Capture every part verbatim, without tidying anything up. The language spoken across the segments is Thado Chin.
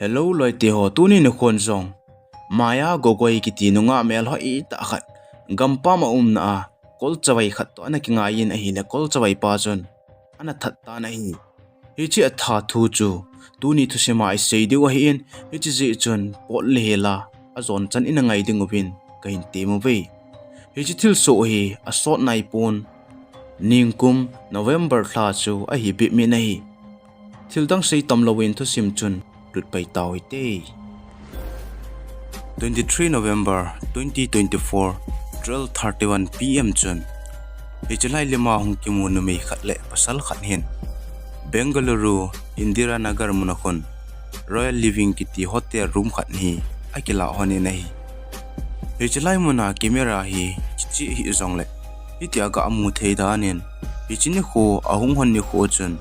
Hello loite ho, tuni nikho jong Maya Gogoi kiti nungah melhoi tah khat gampam a umna a kolchavai khat toh ana kingai in ahile, kolchavai pa chun ana that tan ahi. Hiche a that thu chu tuni thusim a isei diu ahin, hiche jeh chun pot le hel a ajon chan in angai ding uvin kahin tem uve. Hiche thilsoh hi asot naipon, ningkum November lha chu ahi bep in ahi. Thildang sei tam louvin thusim chun lut pai tau hite. Twenty-three November twenty twenty-four, twelve thirty-one P M chun hiche lai lima hung kimu numei khat le pasal khat hin Bengaluru Indira Nagar mun a khun Royal Living kiti hotel room khat hi akilah lhon in ahi. Hiche lai mun a camera hi kicheh hih jongle hitia ga mu thei dan in, hiche nikho ahung lhon nikho chun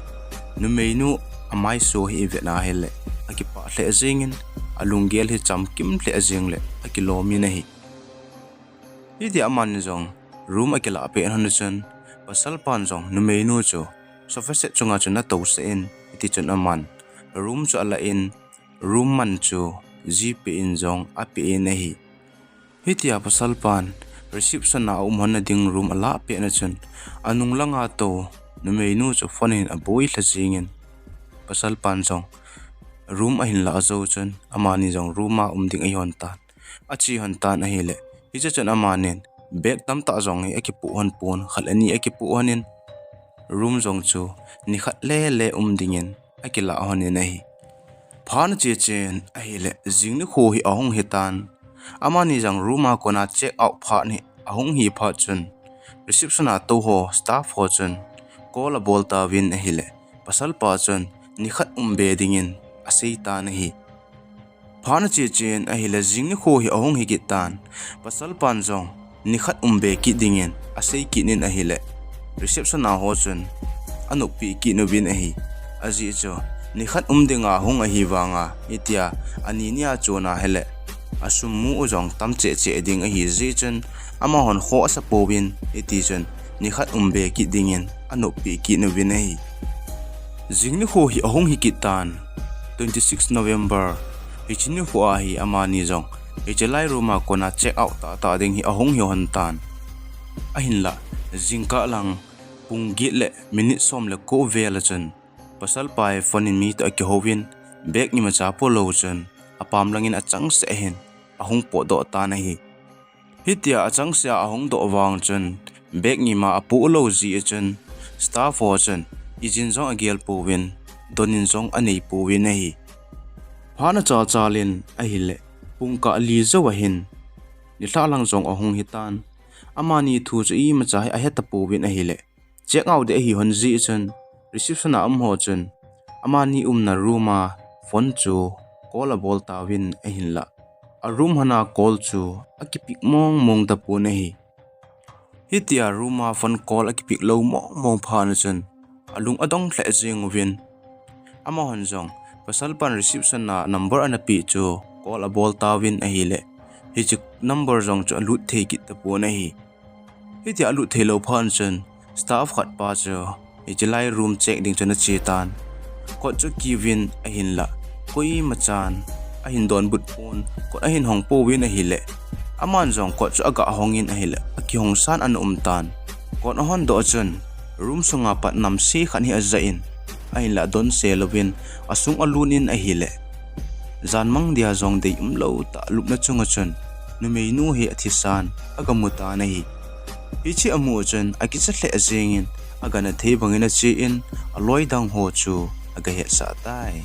numeinu amaiso hi ivet na hile akipah lheh jeng in, alunggel hi chamkim lheh jeng le akilom in ahi. Hitia amani jong room akilah pet lhon chun pasal pan jong numeinu chu sofa set chunga chun atousah in, hiti chun aman room chu alah in, room man chu GPay in jong ape in ahi. Hitia pasal pan reception a aum lhon na ding room alah pet na chun anung langa tou numeinu chu phone hin aboi lha jeng in, pasal pan jong room ahin lah jou chun amani jong room a um ding ahi lhon tan, ache lhon tan ahile, hiche chun amanin bag tamtah jong hi akipoh lhon pon, khat le ni akipoh lhon in, room jong chu nikhat le le um dingin akilah lhon in ahi. Phat ache chen ahile, jing nikho hi ahung hitan. Amani jong room a kona check out phat hi ahung hi phat chun reception a tou ho, staff ho chun call abol tauvin ahile, pasal pa chun nikhat um be dingin asei tan ahi. Phat ache chen ahile, jing nikho hi ahung hi kit tan. Pasal pan jong nikhat um be kit dingin asei kit in ahile, reception a ho chun anoppi kit uvin ahi. Ajeh chu nikhat um dinga hung ahi vanga, hitia ani ni a chon ahile asum mu u jong tam cheh cheh ding ahi jeh chun amahon khoh asa pouvin, hiti chun nikhat um be kit dingin anoppi kit uvin ahi. Jing nikho hi ahung hi kit tan. Twenty-six November, hiche nikho a hi amani jong hiche lai room a kona check out tahtah ding hi ahung hi lhon tan. Ahinlah, jingkah lang pung get le minute som le ko vel a chun pasal pa hi phone in mi toh akihouvin, bag imacha apoh lou chun apam langin achangseh hin ahung potdoh tan ahi. Hitia achangseh a ahung doh vang chun bag ima apoh lou jeh a chun staff ho chun ijin jong agel pouvin, don in jong anei pouvin ahi. Phat achal chal in ahile, pung kah li jou ahin nilhah lang jong ahung hitan. Amani thu chu imacha hi ahe tapouvin ahile, check out ding ahi lhon jeh chun reception a um ho chun amani umna room a phone chu call abol tauvin ahinlah, a room lhon a call chu akipick mong mong tapon ahi. Hitia room a phone call akipick lou mong mong phat na chun alung adong lheh jeng uvin, amahon jong pasal pan reception a number ana peh chu call abol tauvin ahile, hiche number jong chu alut thei kit tapon ahi. Hitia alut thei lou phat chun staff khat pa chu hiche lai room check ding chun ache tan. Kot chu akiuvin ahinlah, koimachan ahin donbut pon, kot ahin hong pouvin ahile, aman jong kot chu aga hongin ahile, akihong san ana um tan. Kot ahon doh chun room sunga pat namse khat hi ajah in, ahinlah adonse louvin asung alut in ahile, janmang dia jong dei umlou tah lupna chunga chun numeinu hi athisan aga mu tan ahi. Hiche amu chun akicha lheh jengin, agana thei bangin achen, aloi dang ho chu aga hetsah tai.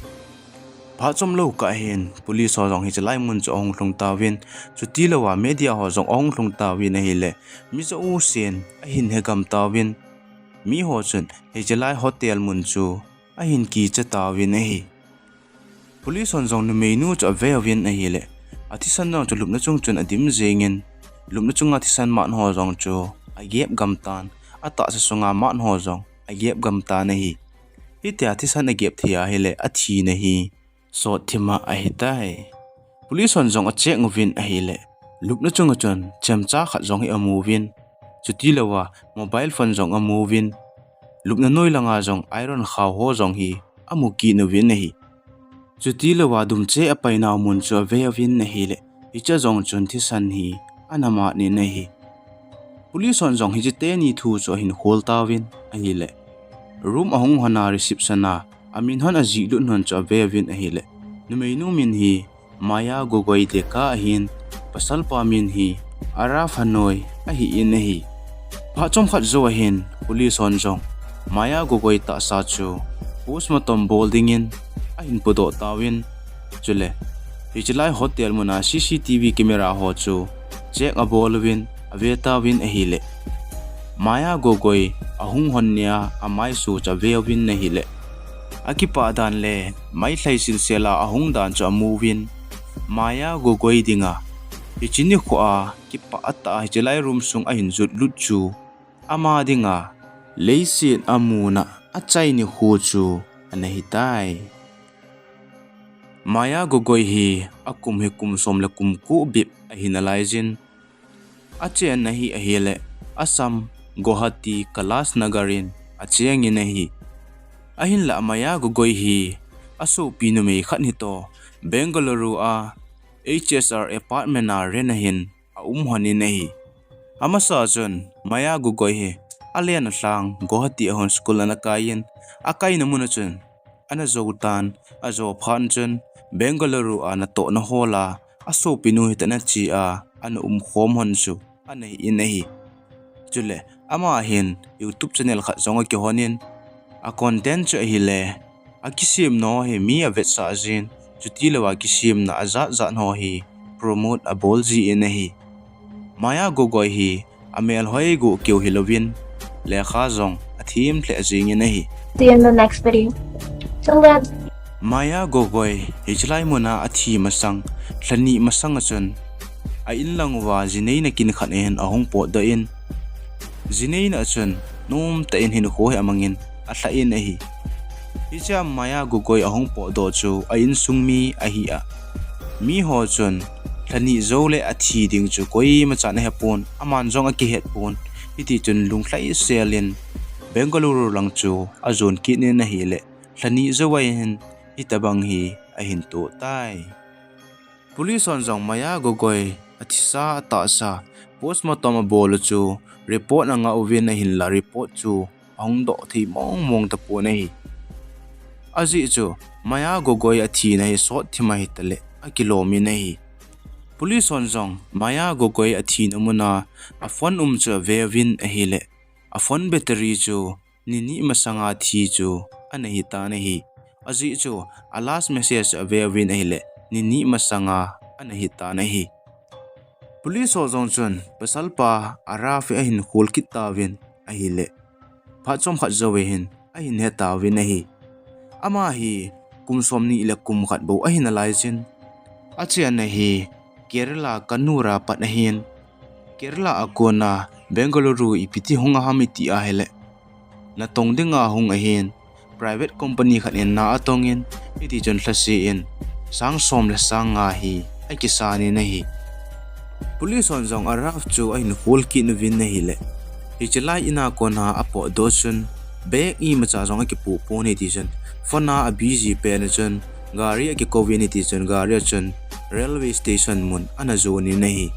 Phat chomlou kah hin police ho jong hiche lai mun chu ahung lhung tauvin, chutilouva media ho jong ahung lhung tauvin ahile, mi jousen ahin hegam tauvin, miho chun hiche lai hotel mun chu ahin kicha tauvin ahi. Police hon jong numeinu chu aveuvin ahile, athisan jong chu lupna chung chun adim jengin, lupna chunga thisan man ho jong chu agep gam tan, atahsa sunga man ho jong agep gam tan ahi. Hitia thisan agep thei ahile, athina hi sotthima ahitai. Police hon jong acheck uvin ahile, lupna chunga chun chemcha khat jong hi amuvin, chutilouva mobile phone jong amuvin, lupna noi langa jong iron khao ho jong hi amu kit uvin ahi. Chuti louva dumche apainau mun chu ave uvin ahile, hiche jong chun thisan hi ana mat in ahi. Police hon jong hiche teni thu chu ahin khol tauvin ahile, room ahung hon a reception a amin hon ajih lut hon chu ave uvin ahile, numeinu min hi Maya Gogoi Deka ahin, pasalpa min hi Araf Hanoi ahin ahi. Phat chomkhat jou ahin police hon jong Maya Gogoi tahsa chu postmortem bol dingin ahin pudoh tauvin, chule hiche lai hotel mun a C C T V camera ho chu check abol uvin ave tauvin ahile, Maya Gogoi ahung hon nia amaisu chu ave uvin ahile, akipah dan le mailhai silsel a ahung dan chu amu uvin, Maya Gogoi dinga hiche nikho a kipah tah a hiche lai room sung ahin jot lut chu ama dinga leiset a muna achai nikho chu ana hitai. Maya Gogoi hi akum hi kum som le kum ko bep ahi nalaijin, achenna hi ahile Assam, Guwahati, Kailash Nagar in achengin ahi. Ahinlah Maya Gogoi hi asopi numei khat hitoh Bengaluru a H S R apartment a rent ahin aum hon in ahi. Amasa chun Maya Gogoi hi alen alhang Guwahati a hon school ana kai in, akaina mun a chun ana jou tan, ajou phat chun Bengaluru a natohna hol a asopinu hitia ana che a ana umkhom hon chu ana hi in ahi. Chule ama hin YouTube channel khat jong akihon in, a content chu ahile akisem nau hi mi avetsah jin, chuti louva kisemna ajat jat ho hi promote abol jin ahi. Maya Gogoi hi amel hoi gu keu hilouvin, lekha jong athem lheh jingin ahi. See you in the next video. Till then. Maya Gogoi hiche lai muna athi masang, lha ni masang a chun a inlang uva jinei nakin khat in ahung potdoh in, jinei na chun nomtah in hinkho hi amangin alha in ahi. Hichea Maya Gogoi ahung potdoh chu a insung mi ahi a, miho chun lha ni jou le athi ding chu koima chan ahepon, aman jong akihet pon. Hiti chun lunglhaisel in Bengaluru lang chu ajon kit in ahile, lha ni jou a hin hitobang hi ahin toh tai. Police hon jong Maya Gogoi athisa atahsa postmortem abol u chu report angah uvin ahinlah report chu ahung doh thei mong mong tapon ahi. Ajeh chu Maya Gogoi athina hi sot thim ahitaleh akilom in ahi. Police hon jong Maya Gogoi athina muna a phone um chu ave uvin ahile, a phone battery chu ni ni masanga thi chu ana hitan ahi. Ajeh chu a last message ave uvin ahile, ni ni masanga ana hitan ahi. Police ho jong chun pasalpa Araf hi ahin khol kit tauvin ahile, phat chomkhat jou hin ahin he tauvin ahi. Ama hi kum somni le kum khat bou ahi nalaijin, achenna hi Kerala Kannur a pat ahin, Kerala a kona Bengaluru ipi ti hung aham iti ahile, natong dinga hung ahin, private company khat in na atongin, hiti chun lhase in sang som le sang nga hi akisan in ahi. Police hon jong Araf chu ahin khol kit uvin ahile, hiche lai in a kona apotdoh chun bag imacha jong akipoh pon, hiti chun phone a abusy pen a chun gari akikou in, hiti chun gari a chun railway station mun ana jon in ahi.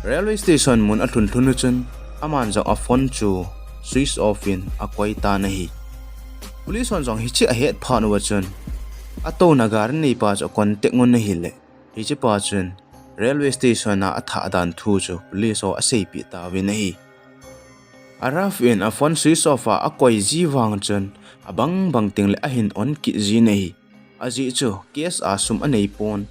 Railway station mun alhun lhun u chun aman jong a phone chu switch off in akoi tan ahi. Police hon jong hiche ahet phat uva chun atouna gari neipa chu a contact un ahile, hichepa chun railway station a athah dan thu chu police ho aseipeh tauvin ahi. Araf in a phone switch off a akoi ji vang chun abang bang tengle ahin on kit jin ahi. Ajeh chu cash a sum anei pon,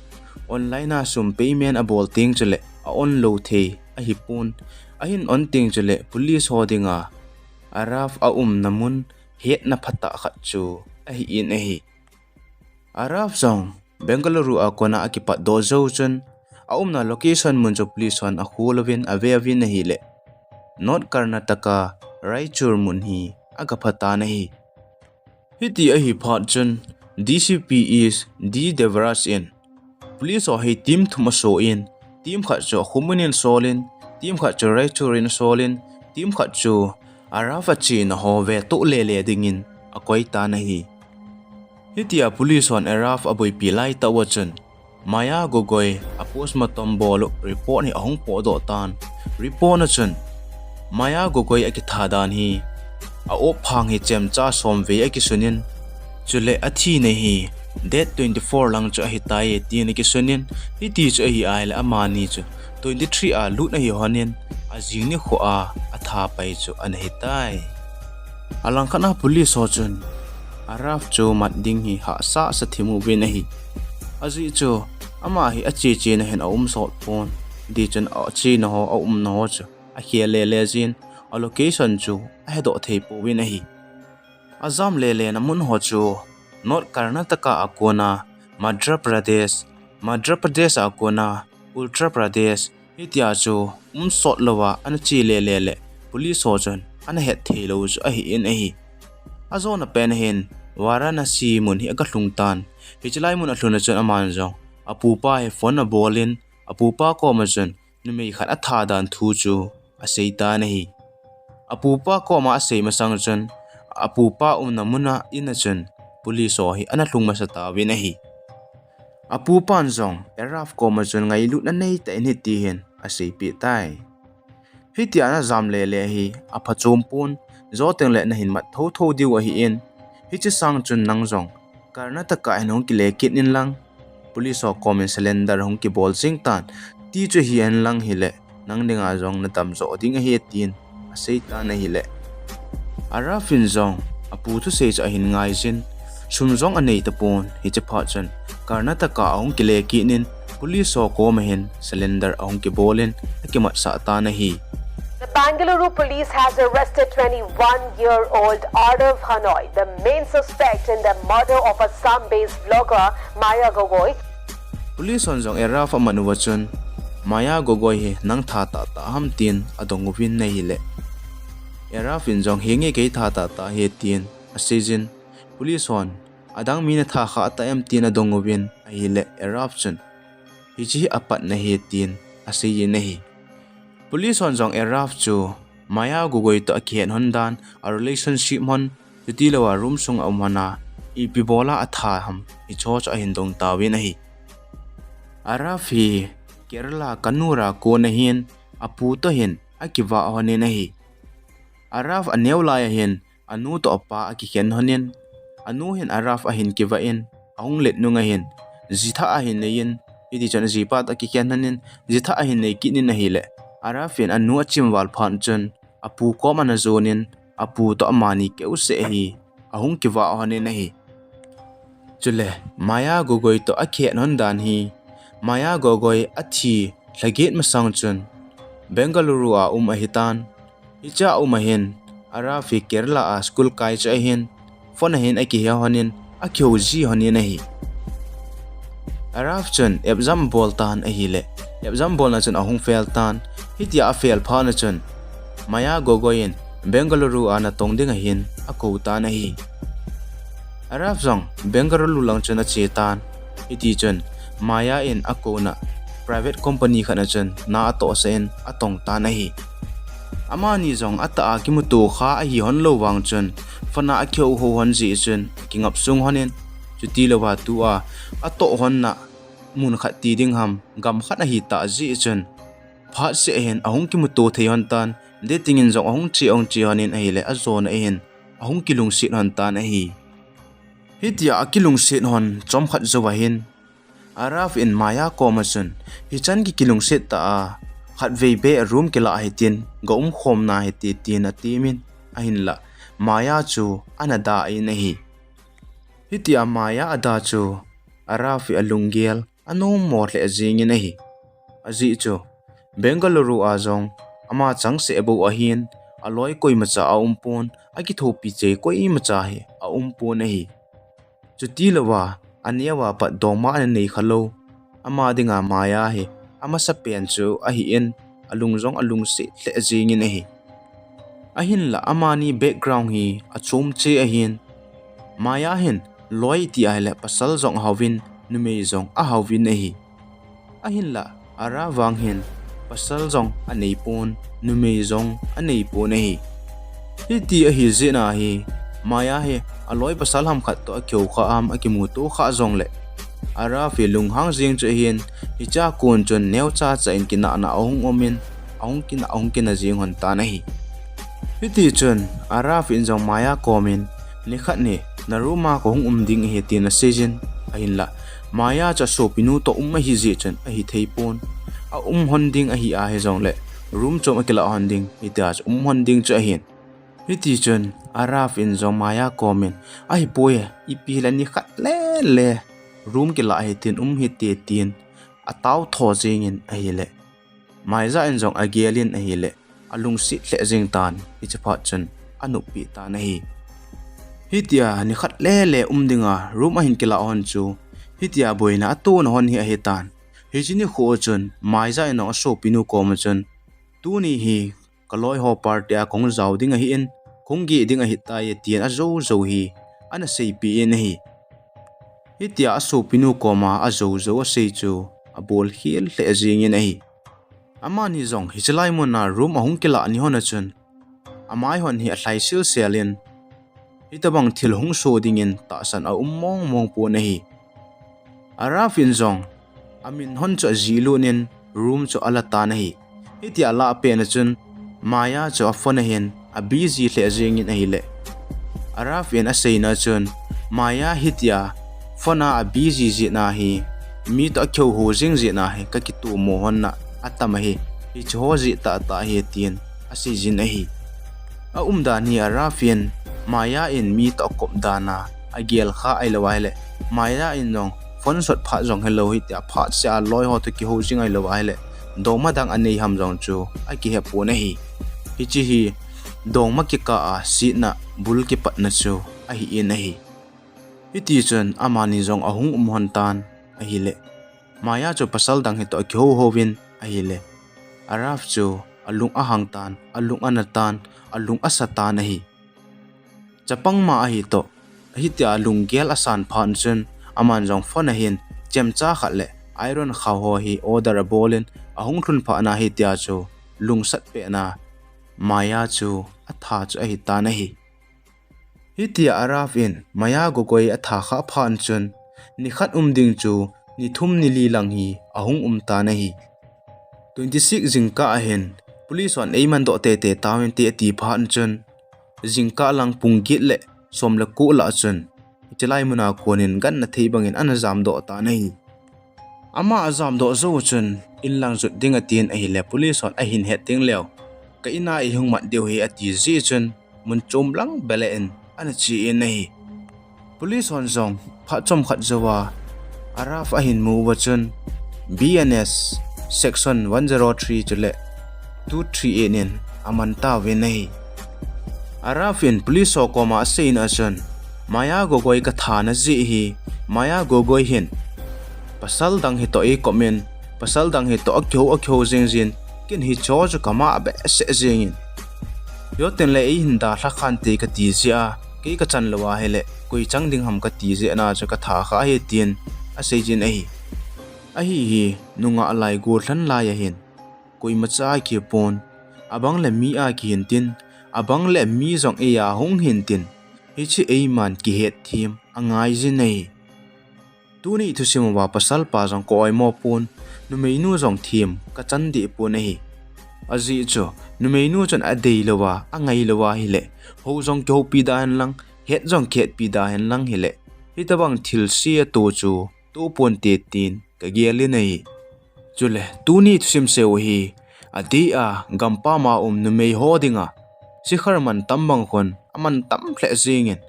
online a sum payment abol teng chule a on lou thei ahipon. Ahin on teng chule police ho dinga Araf aumna mun hetna phatah khat chu ahin ahi. Araf jong Bengaluru a kona akipatdoh jou chun aumna location mun chu police hon akhol uvin ave uvin ahile, North Karnataka, Raichur mun hi agapha tan ahi. Hiti ahi phat chun D C P East D Devaraj in police ho hi team thum aso in, team khat chu Khumun in asol in, team khat chu Raichur in asol in, team khat chu Araf achena ho vetoh lele dingin akoi tan ahi. Hitia police hon Araf aboipi laitah uva chun Maya Gogoi a postmortem bol u report hi ahung pohdoh tan. Report na chun Maya Gogoi akitha dan hi a-op phang hi chemcha somvei akisunin, chule athina hi date twenty-four lang chu ahitai e tin akisunin, hiti chu ahi ahile amani chu twenty-three a lut ahi honin, ajing nikho a atha pai chu ana hitai. Alangkhat a police ho chun Araf chu mat ding hi hahsa sa thim uvin ahi. Ajeh chu ama hi ache chena hin aum sot pon, hiti chun achena ho aumna ho chu akhel lele jin, a location chu ahedoh thei pouvin ahi. Ajam lelena mun ho chu North Karnataka a kona Madhya Pradesh, Madhya Pradesh a kona Uttar Pradesh, hitia chu um sot louva ana che lele le police ho chun ana het thei lou chu ahin ahi. Ajona pen hin Varanasi mun hi aga lhung tan. Hiche lai mun alhun a chun aman jong apupa hi phone abolin, apupa koma chun numei khat atha dan thu chu asei tan ahi. Apupa koma asei masang chun apupa umna muna in a chun police ho hi ana lhung masa tauvin ahi. Apupan jong Araf koma chun ngailutna neitah in hiti hin aseipeh tai. Hitia najam lele hi aphachom pon, jou teng le nahin mat thotho diu ahin, hiche sang chun nang jong Karnataka hin hung kile kit in lang, police ho komin surrender hung kibol jing tan, ti chu hi hen lang hile nang dinga jong nadam jo ding ahi tin asei tan ahile, Araf in jong apu thusei chu ahin ngai jin, sum jong anei tapon, hiche phat chun Karnataka ahung kile kit in police ho koma hin surrender ahung kibolin akimatsah tan ahi. The Bengaluru police has arrested twenty-one-year-old Arav Hanoi, the main suspect in the murder of Assam-based blogger Maya Gogoi. Police hon jong Araf aman uva chun Maya Gogoi hi nang tha tahtah ham tin adong uvin ahile, Araf in jong henge kei tha tahtah ahi tin aseijin, police hon adang mi natha khah ta em tin adong uvin ahile, Araf chun hiche hi apatna ahi tin aseijin ahi. Police hon jong Araf chu Maya Gogoi toh akihet hon dan, a relationship hon, chutilouva room sunga um hon a, ipi bola atha ham, hicheho chu ahin dong tauvin ahi. Araf hi Kerala Kannur a kon ahin, apu toh hin akivah honin ahi. Araf aneo lai ahin, anu toh apa akikhen honin, anu hin Araf ahin kivah in, ahung let nung ahin, ji thah ahin nei in, hiti chun ajipa toh akikhen honin, ji thah ahin nei kit in ahile, Araf in anu achim val phat chun apu kom ana jonin, apu toh amani keuseh hi ahung kivah honin ahi. Chule Maya Gogoi toh akihet hon dan hi, Maya Gogoi athi lha get masang chun Bengaluru a um ahitan, hichea um ahin, Araf hi Kerala a school kai chu ahin, phone a hin akihe honin, akihou ji honin ahi. Araf chun exam abol tan ahile, exam bolna chun ahung fail tan, hitia afail phat na chun Maya Gogoi in Bengaluru a natong dinga hin akou tan ahi. Araf jong Bengaluru lang chun ache tan, hiti chun Maya in akouna private company khat na chun na atohsah in atong tan ahi. Amani jong atah a kimuto kha ahi hon lou vang chun, phone a akihou hou hon jeh chun akingap sung honin, chutilouva tua atoh honna mun khat ti ding ham, gam khat ahi tah jeh chun, phat seh hin ahung kimuto thei hon tan, dating in jong ahung che ahung che honin ahile, ajona hin ahung kilungset hon tan ahi. Hitia akilungset hon chomkhat jouva hin, Araf in Maya koma chun, hichan ki kilungset tah a, khatvei beh room kilah hitin, ga umkhom nahite tin atimin, ahinlah Maya chu ana da in ahi. Hitia Maya ada chu Araf hi alunggel anommo lheh jengin ahi. Ajeh chu Bengaluru a jong ama changseh bou ahin, aloi koimacha aumpon, akithopi chei koimacha hi aumpon ahi. Chutilouva aneova pat dongma ana nei khalou, ama dinga Maya hi amasapen chu ahin, alung jong alungset lheh jengin ahi. Ahinlah amani background hi achom cheh ahin, Maya hin loi ti ahile pasal jong ahouvin, numei jong ahouvin ahi. Ahinlah Araf vang hin pasal jong aneipon, numei jong aneipon ahi. Hiti ahi jeh a hi Maya hi aloi pasal ham khat toh akihou kha ham, akimuto kha jongle, Araf hi lunghang jeng chu ahin, hichea kon chun neocha cha in kinahna ahung um in, ahung kina, ahung kina jeng lhon tan ahi. Hitichun Araf in jong Maya kom in, nikhat hi na room a kahung um ding ahi, tin aseijin, ahinla Maya chu asopinu toh um ahi jeh chun ahithei pon. Aum lhon ding ahi ahi jongle, room chom akilah lhon ding, hitia chu um lhon ding chu ahin. Hitichun Araf in jong Maya kom in, ahipoi, ipi hile nikhat lele room kilah hite, um hite, tin atao tho jeng in ahile, Maya in jong agel in ahile, alungset lheh jeng tan, hiche phat chun anoppi tan ahi. Hitia nikhat lele um dinga room ahin kilah lhon chu, hitia boina atona lhon hi ahitan. Hiche nikho chun Maya in jong asopinu koma chun, tuni hi kaloi ho party a kahung jao ding ahin, kahung geh ding ahitai, tin ajou jou hi ana seipeh in ahi. Hitia asopinu koma ajou jou asei chu abolkhel lheh jeng in ahi. Amani jong hiche lai muna room ahung kilah ni lhon a chun, amai lhon hi alhai selsel in, hitobang thil hung soh dingin tahsan aum mong mong pon ahi. Araf in jong amin lhon chu ajih lut in room chu ala tan ahi. Hitia alah pet na chun Maya chu aphone ahin abusy lheh jeng in ahile, Araf in aseina chun, Maya hitia phone a abusy jeh na hi, mi toh akihou hou jeng jeh na hi kakitomo lhon na atam ahi, hiche ho jeh tahtah ahi, tin aseijin ahi. Aumdan hi Araf in Maya in mi toh akop dan a agel kha ahilou ahile, Maya in jong phone sot phat jong helou, hitia phatseh a loi ho toh kihou jing ahilou ahile, dongma dang anei ham jong chu akihe pon ahi. Hiche hi dongma kikah a setna bul kipatna chu ahin ahi. Hitichun amani jong ahung um lhon tan ahile, Maya chu pasal dang hitoh akihou hou vin ahile, Araf chu alung ahang tan, alung ana tan, alung asa tan ahi. Chapang ma ahi toh, hitia lunggel asan phat chun, aman jong phone ahin chemcha khat le iron khao ho hi order abol in, ahung lhun phat na hitia chu lungsat pet na Maya chu atha chu ahitan ahi. Hitia Araf in Maya Gogoi atha kha phat chun, nikhat um ding chu nithum nili lang hi ahung um tan ahi. Twenty six jingkah ahin, police hon eiman doh tete tauvin te ati phat chun, jingkah lang pung get le som le ko lah chun, hiche lai muna kon in ganna thei bangin ana jamdoh tan ahi. Ama ajamdoh jou chun, in lang jot ding atin ahile, police hon ahin het ding leu, ka in a ihung mat diu ahi ati jeh chun, mun chom lang beh le in ana che in ahi. Police hon jong phat chomkhat jouva Araf ahin mu uva chun, B N S section one zero three chule two three eight in aman tauvin ahi. Araf in police ho koma aseina chun, Maya Gogoi kathana jeh hi, Maya Gogoi hin pasal dang hitoh eikop in, pasal dang hitoh akihou akihou jing jin, ken hicheho chu kama behseh jengin, joten le eihin dalha khante kati jeh a, kei kachan lou ahile koi chang ding ham kati jeh na chu katha kha ahi, tin aseijin ahi. Ahi hi, nungah lai gollhang lai ahin, koimacha akipon, abang le mi akihin tin, abang le mi jong eia hung hin tin, hiche eiman kihetthem angaijin ahi. Tuni thusim uva pasalpa jong ka oimo pon, numeinu jong them kachan deh pon ahi. Ajeh chu, numeinu chun adei louva, angai louva ahile, hou jong kihoupi da hen lang, het jong kihetpi da hen lang hile, hitobang thilse atoh chu toh ponte tin kagel in ahi. Chule, tuni thusim seu hi, adeh a gampam a um numei ho dinga, shikhar mantam bang khun amantam lheh jengin,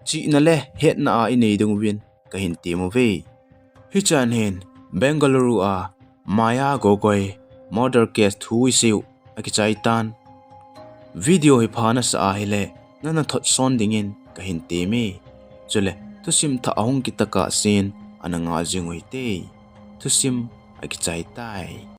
chihna le hetna a inei diuvin kahin tem uve. Hichan hin, Bengaluru a Maya Gogoi murder case thu iseiu akichai tan. Video hi pha nasah ahile, nana thot son dingin kahin teme. Chule, thusim thah ahung kit tokah sen ana ngah jing uhite. Thusim akichai tai.